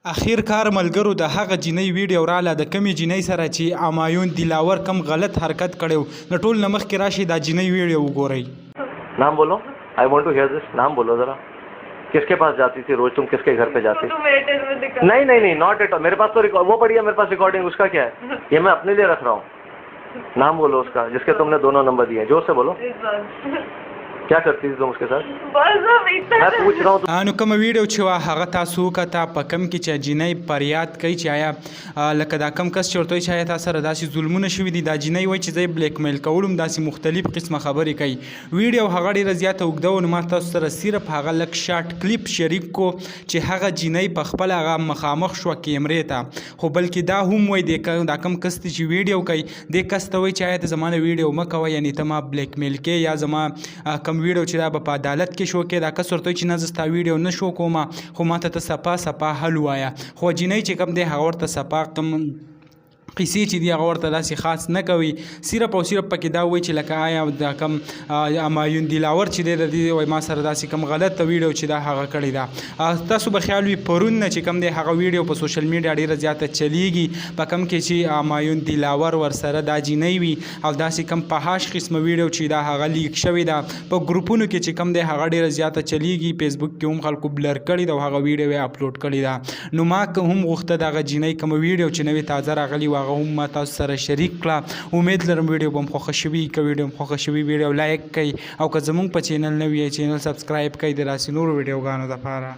اخیر کار ملګرو د هغه جینۍ ویډیو راله د کومې جینۍ سره چې امایون دلاور کوم غلط حرکت کړی و د ټول نه مخکې راشئ دا جینۍ ویډیو وګورئ. نام بولو آی وانټ ټو هیر دس نام بولو ذرا کس کے پاس جاتی تھی روز تم کس کے گھر پہ جاتی نہیں نہیں نہیں ناٹ ایٹ میرے پاس تو وہ پڑی ہے میرے پاس ریکارڈنگ اس کا کیا ہے یہ میں اپنے لیے رکھ رہا ہوں نام بولو اس کا جس کے تم نے دونوں نمبر دیے زور سے بولو کیا کرتی تھی تم اس کے ساتھ میں پوچھ رہا ہوں نو کومه ویډیو چې وه هغه تاسو وکته په کوم کې چې جینۍ پریاد کوي چې آیا لکه دا کوم کس چې ورته وایي چې آیا تا سره داسې ظلمونه شوي دي، دا جینۍ وایي چې زه یې بلیک میل کولم، داسې مختلف قسمه خبرې کوي. ویډیو هغه ډیره زیاته اوږده وه، نو ما تاسو سره صرف هغه لږ شارټ کلیپ شریک کو چې هغه جینۍ په خپله هغه مخامخ شوه کیمرې ته، خو بلکې دا هم وایي دا کوم کس چې ویډیو کوي دې کس ته وایي چې آیا ته زما نه ویډیو مه کوه، یعنی ته ما بلیک میل کې یا زما کوم ویډیو چې دا به په عدالت کې شو کې. دا کس ورته وایي چې نه، زه ستا ویډیو نه شو کوم، خو ماته ته صفا صفا حل ووایه. خو جینۍ چې کوم دی هغه ورته صفا کوم قصې چې دی هغه ورته داسې خاص نه کوي، صرف او صرف پکې دا وایي چې لکه آیا دا کوم همایون دلاور چې دی د دې وایي ما سره داسې کوم غلطه ویډیو چې دا هغه کړې ده. تاسو به خیال وي پرون نه چې کوم دی هغه ویډیو په سوشل میډیا ډیره زیاته چلیږي، په کوم کې چې همایون دلاور ورسره دا جینۍ وي او داسې کوم فحاش قسمه ویډیو چې دا هغه لیک شوې ده په ګروپونو کې چې کوم دی هغه ډیره زیاته چلیږي. فیسبوک کې هم خلکو بلر کړې ده او هغه ویډیو یې اپلوډ کړې ده. نو ما که هم غوښته دغه جینۍ کومه ویډیو چې نوې تازه راغلي وه هغه هم ما تاسو سره شریک کړه. امید لرم ویډیو به مو خوښه شوي. که ویډیو مو خوښه شوي ویډیو لایک کړئ او که زموږ په چینل نوي یئ چینل سبسکرایب کړئ د داسې نورو ویډیوګانو لپاره.